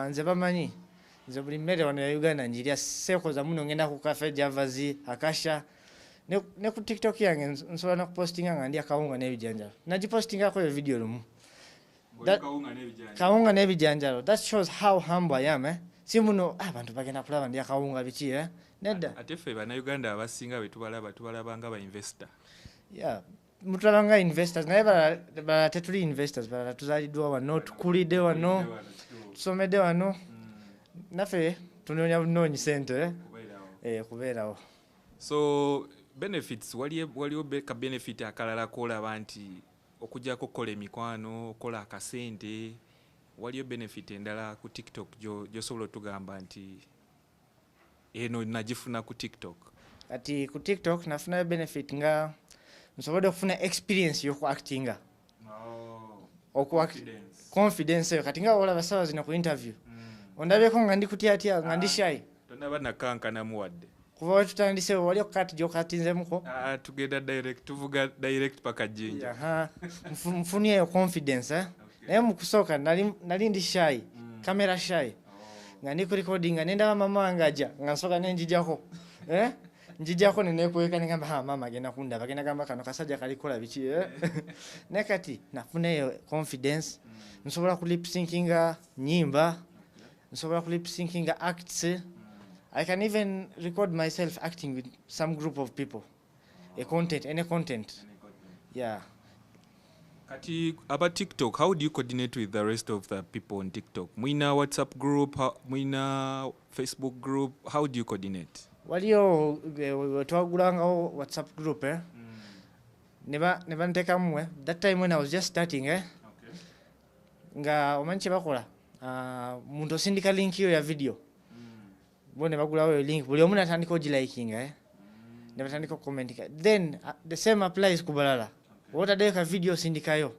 nze bamanyi, nze buli mmere wano ya Uganda njirya, seekoza muno ngenda ku Cafe Javazi, Akasha. Ne ku TikTok yange nsobola n'okupostinga nga ndya kawunga n'ebijanjalo. Nagipostingako eyo video lumu. Kawunga n'ebijanjalo. That shows how humble I am eh? Si muno abantu bagenda kulaba ndya kawunga biki eh? Nedda. Ate ffe bannayuganda abasinga be tubalaba, tubalaba nga ba investor. Yeah, mutulaba nga investors, naye balala tetuli investors, balala tuzaaliddwa wano, tukulidde wano, tusomedde wano. Naffe tunoonya bunoonyi ssente eh? Kubeerawo. So benefits, waliwo ka benefit akalala k'olaba nti okuggyako okukola emikwano, okukola akasente, waliyo benefit endala ku TikTok gy'osobola otugamba nti eno nagifuna ku TikTok? Kati ku TikTok nafunayo benefit nga nsobodde okufuna experience y'okuactinga. Confidence eyo. Kati nga olaba ssaawa zino ku interview ondabyeko nga ndi kutyatya, nga ndi shy. Tonnaba nakankanamu wadde. Kuva we tutandiseewo wali okukati gy'okatinzemuko? Tugenda direct, tuvuga direct paka Jinja. Aha. Nfunyeeyo confidence eh? Naye mu kusooka nali ndi shy, camera shy. Nga ndi ku recording nga nendaba mama wange ajja nga nsooka ne njijjako. Eh? Njijjako ne neekweka ne ngamba, ha mama agenda kundaba, agenda gamba kano kasajja kali kukola biki eh? Naye kati nafuneeyo confidence, nsobola ku lip synchinga nnyimba, nsobola ku lip synchinga acts. I can even record myself acting with some group of people. A content, any content. Yeah. Kati about TikTok, how do you coordinate with the rest of the people on TikTok? Mwina WhatsApp group, mwina Facebook group, how do you coordinate? Waliyo twagulangawo WhatsApp group eh? Neba ntekamu eh? That time when I was just starting eh? Nga omanyi kye bakola, muntu osindika link yo ya video. Bo ne bagulawo eyo link, buli omu n'atandika ogilikinga eh? Ne batandika okucommentinga. Then the same applies ku balala. Bw'otaddeyo ka video osindikayo,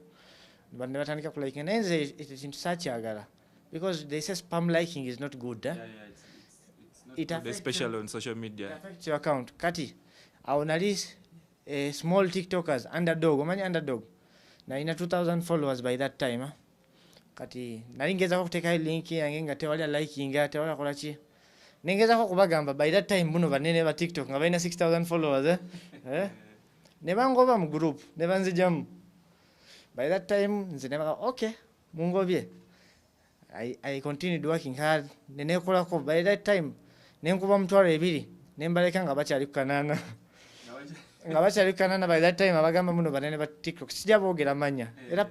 ne batandika kulikinga. Naye nze ekyo kintu saakyagala because they say spam liking is not good eh? Yeah, it's not It good, affects especially your on social media. It affects your account. Kati awo nali small TikTokers, underdog, omanyi underdog? Nalina 2000 followers by that time eh? Kati nali ngezaako okuteekayo link yange nga tewali alikinga, tewali akola ki. Nengezaako okubagamba by that time buno banene ba TikTok nga balina 6000 followers eh? Eh? Ne bangoba mu group, ne banzijamu. By that time nze ne bagamba okay, mungobye. I continued working hard nenekolako. By that time nenkuba 20,000, nembaleka nga bakyali ku 800, nga bakyali ku 800. By that time abagamba muno banene ba TikTok sijja boogera mannya, era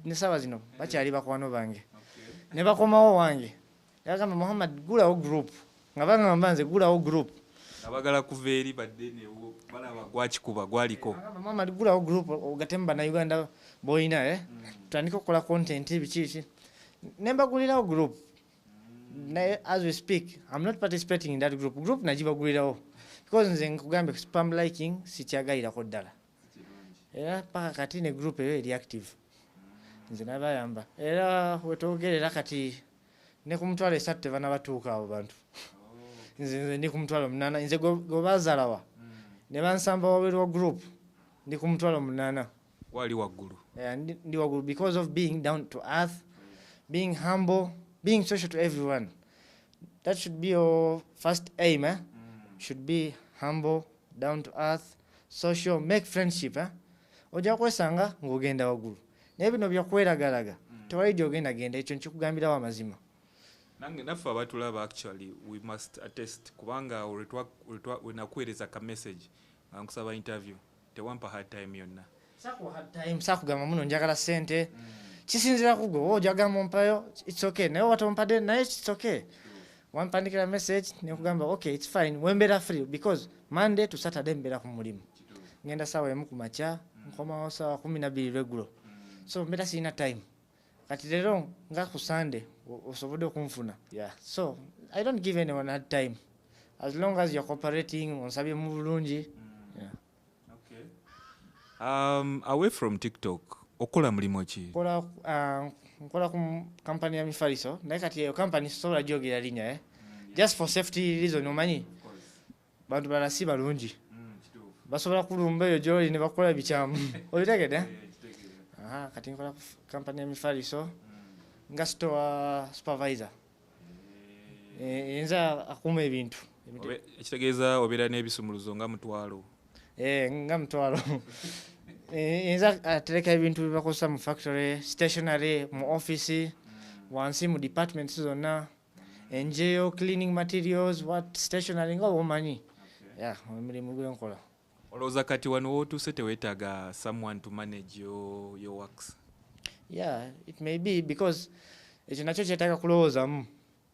ne saawa zino bakyali bakwano bange. Ne bakomawo wange, yagamba, "Muhammad, gulawo group." Nga bagamba nze gulawo group. Abagala kuva eri badde newo balaba gwakikuba gwaliko. Agamba, "Muhammad, gulawo group ogatemu Bannayuganda boyina, eh? Tutandike okukola content, biki biki." Nembagulirawo group, naye as we speak I'm not participating in that group. Group nagibagulirawo because nze nkugambye, spam liking sikyagalirako ddala, era paka kati ne group eyo eri active. Nze nabayamba, era wetwogerera kati ne ku 30,000 tebanabatuuka abo bantu. Nze ndi ku 80,000. Nze gwe bazaalawa ne bansamba wabweru wa group, ndi ku 80,000. Wali waggulu. Yeah, ndi waggulu because of being down to earth, being humble, being social to everyone. That should be your first aim, eh? Should be humble, down to earth, social, make friendship, eh? Ojja kwesanga ng'ogenda waggulu, naye bino byakweragalaga tewali gyogenda genda. Ekyo nkikugambirawo amazima. Nange naffe abatulaba, actually we must attest, kubanga wenakuweereza ka message nga nkusaba interview, tewampa hard time yonna. Sakuwa hard time, sakugamba muno njagala sente. Kisinzira ku gwe. Oba ojagamba ompayo, it's okay, naye oba tompadde naye it's okay. Wampandikira message nekugamba okay, it's fine, wembeera free, because Monday to Saturday mbeera ku mulimu. Ngenda 1:00 ku makya, nkomawo 12:00 lweggulo, so mbeera sirina time. Kati leero nga ku Sunday osobodde okunfuna. Yeah, so I don't give anyone hard time as long as you're cooperating, onsabye mu bulungi, yeah. Away from TikTok, okola mulimu ki? Nkola ku kampani ya mifaliso, naye kati eyo kampani sisobola gyogera linnya, eh? Just for safety reason. Omanyi bantu balala si balungi, basobola kulumba eyo gyoli ne bakola bikyamu, obitegedde? Aha, kati nkola ku kampani ya mifaliso nga store supervisor. Nze akuuma ebintu. Ekitegeeza obeera n'ebisumuluzo nga 50,000. Eh, nga 50,000. Nze atereka ebintu byebakozesa mu factory, stationary, mu office wansi, mu departments zonna, enjeyo, cleaning materials, what, stationary, nga bwomanyi. Yeah, emirimu gwenkola. Olowooza kati wano wootuuse teweetaaga someone to manage your works? Yeah, it may be, because ekyo nakyo kyetaaga kulowoozamu.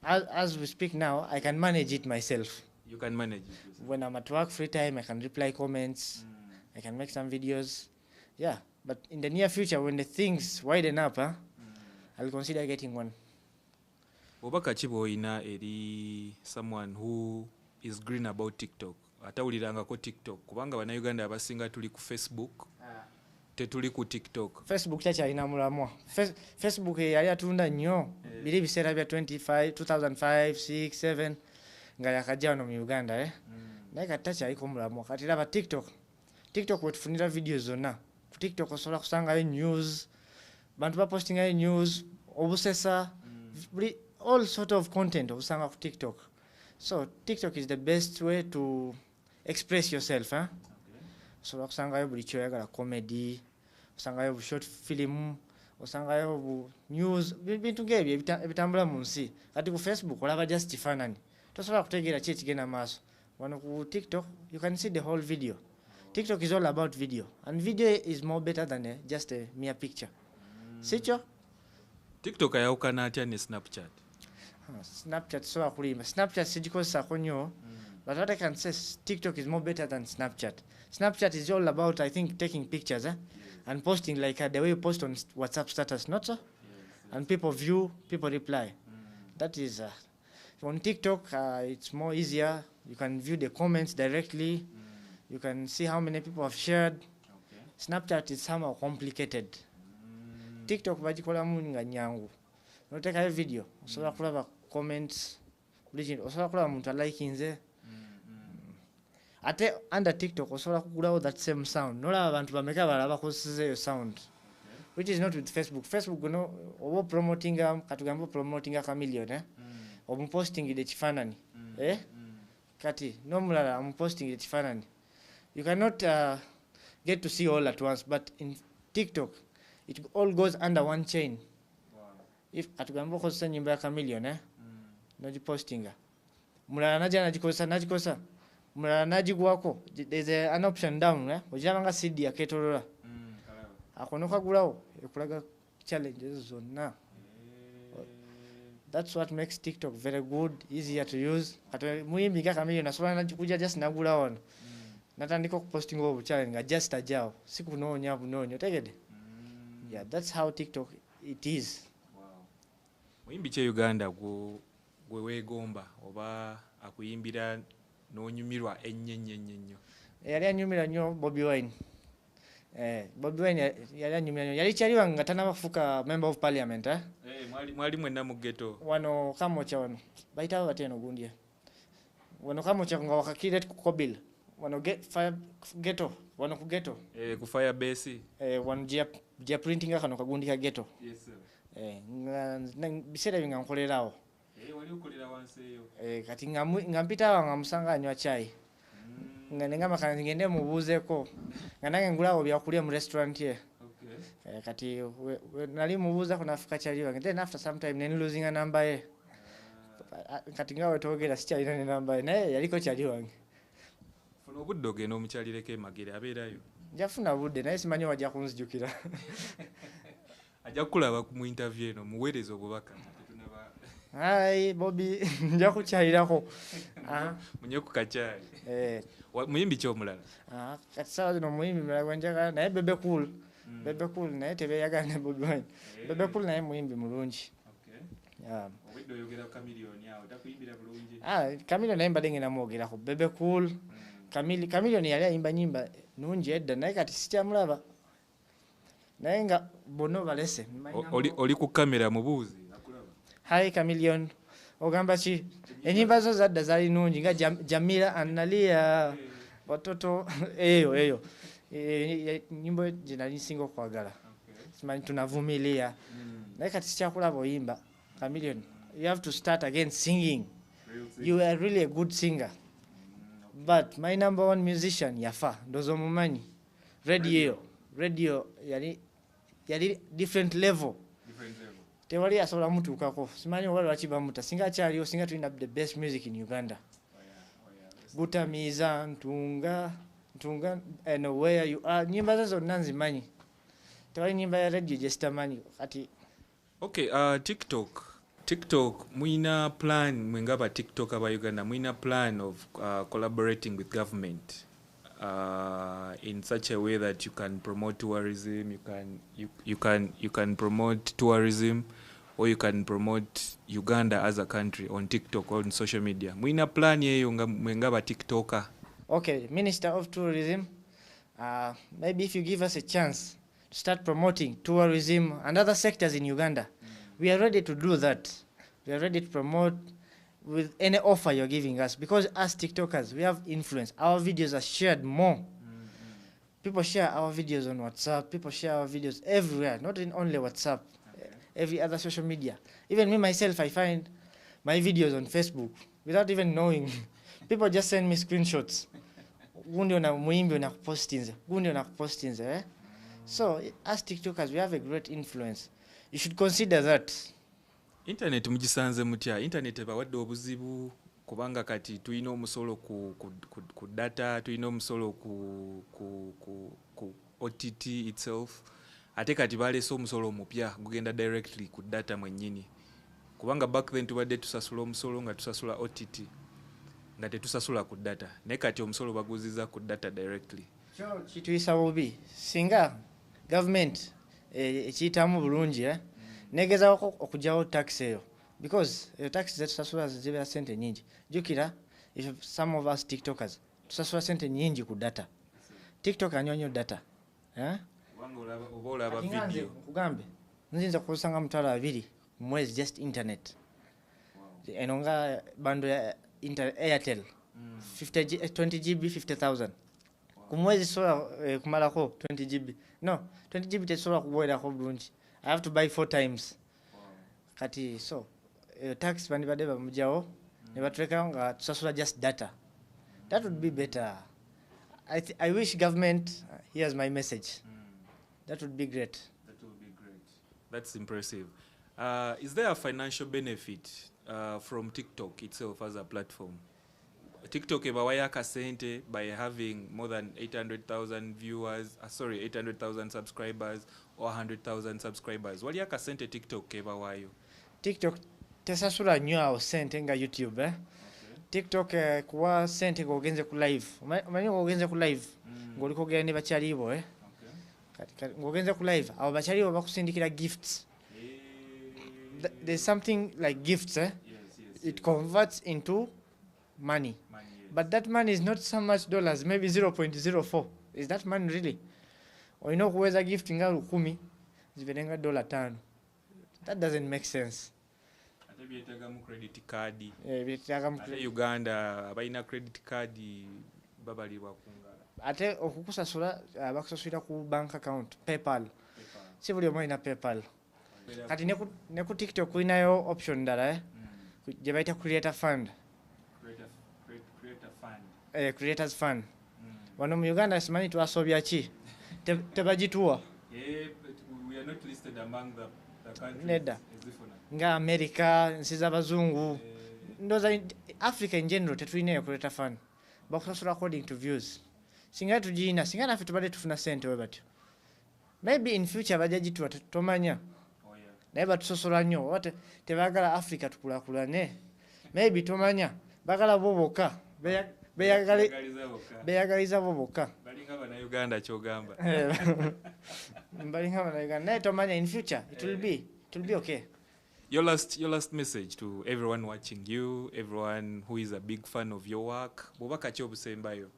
As we speak now, I can manage it myself. You can manage it yourself. When I'm at work, free time, I can reply comments, I can make some videos, yeah. But in the near future, when the things widen up, huh, I'll consider getting one. Bubaka ki bw'olina eri someone who is green about TikTok, atawulirangako TikTok? Kubanga Bannayuganda abasinga tuli ku Facebook, tetuli ku TikTok. Facebook takyalina mulamwa. Facebook yali atunda nnyo biri ebiseera bya 25 2005 6 7 nga yakajja wano mu Uganda, eh? Naye kati takyaliko mulamwa. Kati raba TikTok. TikTok wetufunira video zonna. Ku TikTok osobola kusangayo news, bantu bapostingayo news, obusesa, buli all sort of content obusanga ku TikTok. So TikTok is the best way to express yourself, eh? Osobola kusangayo buli kyoyagala, comedy osangayo, bu short film osangayo, bu news, bintu ngaebyo ebitambula mu nsi. Kati ku Facebook olaba just kifaananyi, tosobola kutegeera ki ekigenda maaso. Wano ku TikTok you can see the whole video. TikTok is all about video, and video is more better than just a mere picture, sikyo? TikTok ayawukana atya ne Snapchat? Ah, Snapchat sobola kulimba, Snapchat sigikozesako nnyo, but what I can say is TikTok is more better than Snapchat. Snapchat is all about, I think, taking pictures, eh? And posting like the way you post on WhatsApp status, not so? And people view, people reply. That is on TikTok, it's more easier. You can view the comments directly. You can see how many people have shared. Snapchat is somehow complicated. TikTok bagikolamu nga nyangu, notekayo video, osobola kulaba comments, buli kintu osobola kulaba, muntu alikinze. Ate under TikTok osobola kugulawo that same sound, nolaba abantu bameka balala bakozeseza eyo sound, which is not with Facebook. Facebook no, oba opromotinga, katugambe opromotinga Chameleone, eh? Omupostingidde ekifaananyi, eh? Kati n'omulala amupostingidde ekifaananyi, you cannot get to see all at once. But in TikTok it all goes under one chain. If katugambe okozesa ennyimba ya Chameleone, eh? Nogipostinga, mulala najja nagikozesa, mulala nagigwako. There's an option down, eh? Ogiraba nga cd aketolola ako, nokagulawo, ekulaga challenges zonna. That's what makes TikTok very good, easier to use. Kati muyimbi nga Chameleone asobola kujja just nagula wano, natandika okupostinga obwo challenge nga just ajjawo, si kunoonya bunoonya, otegedde? Yeah, that's how TikTok it is. Muyimbi ki e Uganda gwe weegomba oba akuyimbira n'onyumirwa ennyo ennyo ennyo ennyo? Yali anyumira nnyo Bobi Wine. Bobi Wine yali anyumira nnyo, yali kyali wange nga tanaba kufuuka member of parliament, eh? Eh, mwali mwenna mu ghetto. Wano Kamwokya wano bayitawo batya eno gundi wano Kamwokya nga wakakire ku Kobil wano fire ghetto wano ku ghetto. Eh, ku fire base. Wano gya printinga kano kagundi ka ghetto. Yes, sir. Biseera ebyo nga nkolerawo. Eh, wali okolera wansi eyo. Kati nga mpitawo nga musanga anywa chai, nga nengamba kana ngende mubuuzeeko, nga nange ngulawo byakulya mu restaurant ye. Kati nali mubuuzako nafuka kyali wange, then after some time nenlosinga namba ye. Kati nga wetwogera sikyalina ne namba ye, naye yaliko kyali wange. Funa obudde ogenda omukyalireko emagere, abeerayo. Njafuna budde, naye simanyi wajja kunzijukira. Ajja kukulaba mu interview eno, muweereze obubaka. Hi Bobby, nja kukyalirako. Munye ku kakyali. Muyimbi ki omulala? Kati saawa zino omuyimbi mulala gwe njagala naye Bebe Cool. Bebe Cool naye tebeeyagala ne Bobi Wine. Bebe Cool naye muyimbi mulungi. Yeah. Obwedde oyogera ku Chameleone awo, takuyimbira bulungi? Chameleone naye mbadde ngenda mwogerako. Bebe Cool, Chameleone yali ayimba nnyimba nnungi edda, naye kati sikyamulaba. Naye nga bonna obalese. Oli ku kamera, mubuuze. Akulaba. Hi Chameleone, ogamba ki? Ennyimba zo zadda zaali nnungi nga Jamila Analia, watoto eyo eyo. Nyimbo gye nali nsinga okwagala. Simanyi tunavumilia. Naye kati sikyakulaba oyimba. Chameleone, you have to start again singing. You are really a good singer. But my number one musician yafa, ndowooza omumanyi. Radio, Radio yali different level. Tewali asobola mutuukako. Simanyi oba lwaki bamuta. Singa akyaliwo, singa tulina the best music in Uganda. Gutamiiza, ntunga, ntunga, and where you are. Nyimba ze zonna nzimanyi. Tewali nyimba ya Radio gye sitamanyi. Kati Okay, TikTok. TikTok, mwina plan, mwe nga ba TikTok aba Uganda, mwina plan of collaborating with government in such a way that you can promote tourism, you can promote tourism, or you can promote Uganda as a country on TikTok or on social media. Mwina plan yeyo nga mwe nga ba TikToker? Okay, Minister of Tourism, maybe if you give us a chance to start promoting tourism and other sectors in Uganda, we are ready to do that. We are ready to promote with any offer you're giving us, because us TikTokers, we have influence. Our videos are shared more. People share our videos on WhatsApp. People share our videos everywhere, not in only WhatsApp, every other social media. Even me, myself, I find my videos on Facebook without even knowing. People just send me screenshots. Gundi ona muimbi ona kupostinze. Gundi ona kupostinze, eh? So, as TikTokers, we have a great influence. You should consider that. Internet mugisanze mutya? Internet ebawadde obuzibu kubanga kati tulina omusolo ku data, tulina omusolo ku OTT itself. Ate kati baleese omusolo omupya gugenda directly ku data mwennyini. Kubanga back then tubadde tusasula omusolo nga tusasula OTT, nga tetusasula ku data. Naye kati omusolo baguziza ku data directly. Kyo kituyisa bubi. Singa government ekiyitamu bulungi, negezaako okuggyawo tax eyo, because eyo tax zetusasula zibeera sente nnyingi. Jjukira, if some of us TikTokers tusasula sente nnyingi ku data. TikTok anywa nnyo data, eh? Kubanga oba olaba Kati nga nze video. nkugambe, nziyinza kukozesa nga 20,000 ku mwezi just internet. Eno nga bundle ya Airtel, 50 G, 20 GB, 50,000. Ku mwezi sobola kumalako 20 GB. No, 20 GB tesobola kuboerako bulungi. I have to buy 4 times. Kati so, tax bandibadde bamugyawo ne batulekawo nga tusasula just data. That would be better. I wish government hears my message. That would be great. That would be great. That's impressive. Is there a financial benefit from TikTok itself as a platform? TikTok ebawayo akasente by having more than 800,000 viewers, sorry, 800,000 subscribers or 100,000 subscribers. Wali akasente TikTok kebawayo? TikTok tesasula nnyo awo sente nga YouTube, eh? TikTok kuwa sente ng'ogenze ku live. Omanyi ng'ogenze ku live ng'oli kwogera ne bakyalibo, eh? Kati ng'ogenze ku live, abo bakyalibo bakusindikira gifts. There's something like gifts, eh? Yes. It converts into money. Money, yes. But that money is not so much dollars, maybe 0.04. Is that money really? Olina okuweeza gift nga 1,000 zibeere nga $5. That doesn't make sense. Ate byetagamu credit card. Byetagamu Ate credit. Uganda abalina credit card babalirwa ku ngalo. Ate okukusasula, bakusasulira ku bank account, PayPal. Si buli omu alina PayPal. Kati ne ku TikTok kulinayo option ndala, eh? Gye bayita creator fund. Creator fund. Creators fund. Wano mu Uganda simanyi twasobya ki? Tebagituwa. Yeah, but we are not listed among the countries Nedda. ezifuna. Nga America, nsi z'abazungu. Ndowooza Africa in general tetulinayo creator fund. Bakusasula according to views. Singa tugiyina, singa naffe tubadde tufuna ssente we batyo. Maybe in future bajja gituwa, tomanya. Oh, yeah. Naye batusosola nnyo, oba tebaagala Africa tukulaakulane. Maybe tomanya, baagala bo bokka. Beeyagaliza bokka. Beeyagaliza bo bokka. Balinga Bannayuganda ky'ogamba. Balinga Bannayuganda. Naye tomanya, in future it will be okay. Your last message to everyone watching you, everyone who is a big fan of your work. Bubaka ki obusembayo?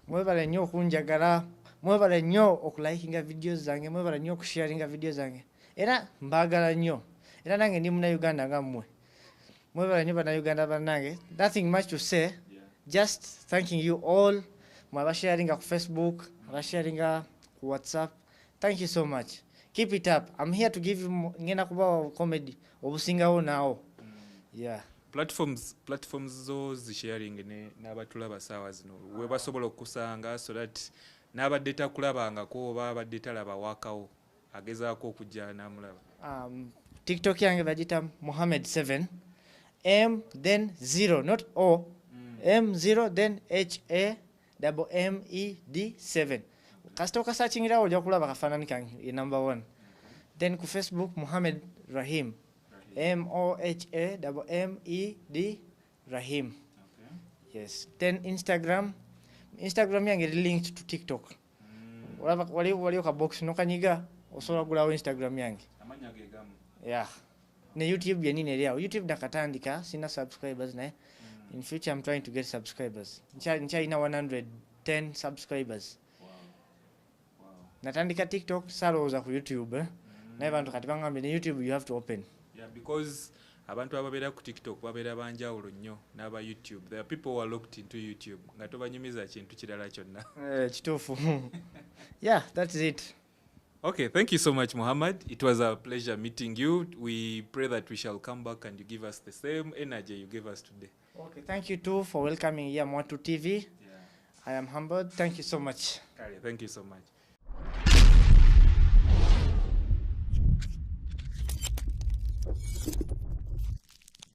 Mwebale nnyo okunjagala, mwebale nnyo okulikinga videos zange, mwebale nnyo okusharinga videos zange. Era mbaagala nnyo. Era nange ndi Munnayuganda nga mmwe. Mwebale nnyo Bannayuganda bannange. Nothing much to say. Just thanking you all. Mwe abasharinga ku Facebook, abasharinga ku WhatsApp. Thank you so much. Keep it up. I'm here to give you ngenda kubawa comedy obusingawo naawo. Yeah. Platforms zo zisharing ne n'abatulaba saawa zino. We basobola okusanga so that n'abadde takulabangako oba abadde talaba wakawo agezaako okujja n'amulaba. TikTok yange bagiyita Mohammed 7 M then 0, not O. M 0 then H A double M E D 7. Kasita okasearchingirawo ojja kulaba kafaananyi kange ye number 1. Then ku Facebook Mohammed Rahim. M O H A double M E D Rahim. Yes. Then Instagram. Instagram yange eri linked to TikTok. Olaba waliwo ka box nokanyiga osobola kugulawo Instagram yange. Amannya ge gamu. Yeah. Ne YouTube yennyini eri awo. YouTube nakatandika, sina subscribers naye. In future I'm trying to get subscribers. Nkyalina 110 subscribers. Wow. Wow. Natandika TikTok, salowooza ku YouTube, eh? Naye bantu kati bangambye ne YouTube you have to open. Yeah, because abantu ababeera ku TikTok babeera banjawulo nnyo n'aba YouTube. There are people who are locked into YouTube nga tobanyumiza kintu kirala kyonna. Kituufu. Yeah, that's it. Okay, thank you so much, Muhammad. It was a pleasure meeting you. We pray that we shall come back and you give us the same energy you gave us today. Okay, thank you too for welcoming here Mwatu TV. Yeah. I am humbled. Thank you so much. Kale, thank you so much.